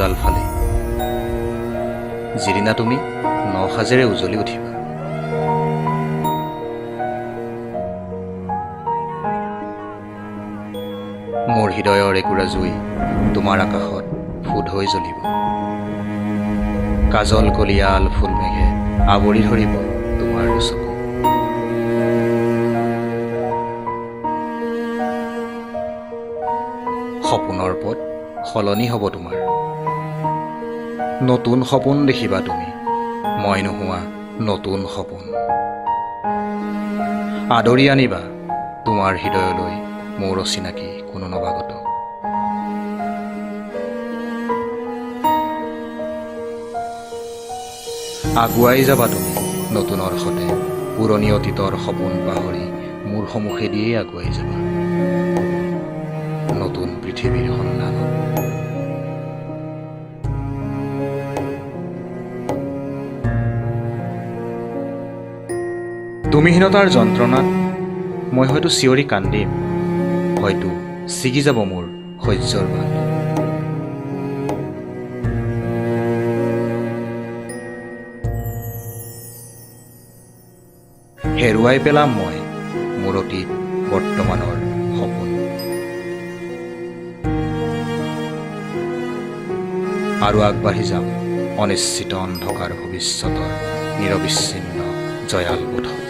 জাল ফালি, যিদিনা তুমি ন সাজেৰে উজলি উঠিবা। মোৰ হৃদয়ৰ একুৰা জুই তোমাৰ আকাশত ফুট হৈ জ্বলিব। কাজল কলিয়াল ফুল মেঘে আৱৰি ধৰিব তোমাৰ দুচকু। সপোনৰ পথ সলনি হ'ব তোমাৰ। নতুন সপোন দেখিবা তুমি, মই নোহোৱা নতুন সপোন। আদৰি আনিবা তোমাৰ হৃদয়লৈ মোৰ অচিনাকি কোনো নৱাগত। আগুৱাই যাবা তুমি নতুনৰ সতে, পুৰণি অতীতৰ সপোন পাহৰি মোৰ সন্মুখেদিয়েই আগুৱাই যাবা নতুন পৃথিৱীৰ সন্ধানত। তুমিহীনতাৰ যন্ত্ৰণাত মই হয়তো চিঞৰি কান্দিম, হয়তো ছিগি যাব মোৰ সহ্যৰ বান্ধ। হেৰুৱাই পেলাম মই মোৰ অতীত বৰ্তমানৰ সপোন। আৰু আগবাঢ়ি যাম অনিশ্চিত অন্ধকাৰ ভৱিষ্যতৰ নিৰবিচ্ছিন্ন জয়াল পথত।